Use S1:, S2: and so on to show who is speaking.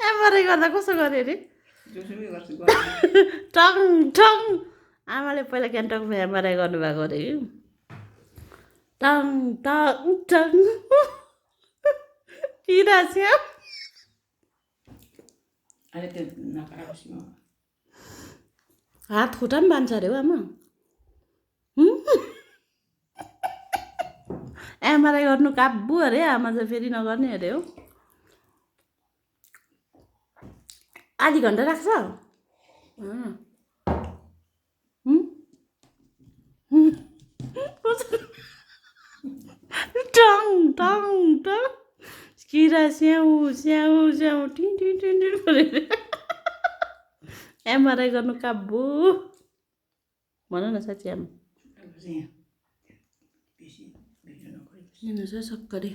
S1: MRI गर्दा कसो गरे अरे टङ टङ आमाले पहिला ग्यान्टकमा एमआरआई गर्नुभएको अरे कि टङ टङ टङ किरा स्याम हात खुट्टा पनि बान्छ अरे हो आमा एमआरआई गर्नु काबु अरे आमा चाहिँ फेरि नगर्ने अरे हो आधी घन्टा राख्छ टङ टङ टङ किरा स्याउ स्याउ स्याउ टिङ टिङ टिङ टिङ गरेर एमआरआई गर्नु काबु भन न साँच्ची आमा सक्करी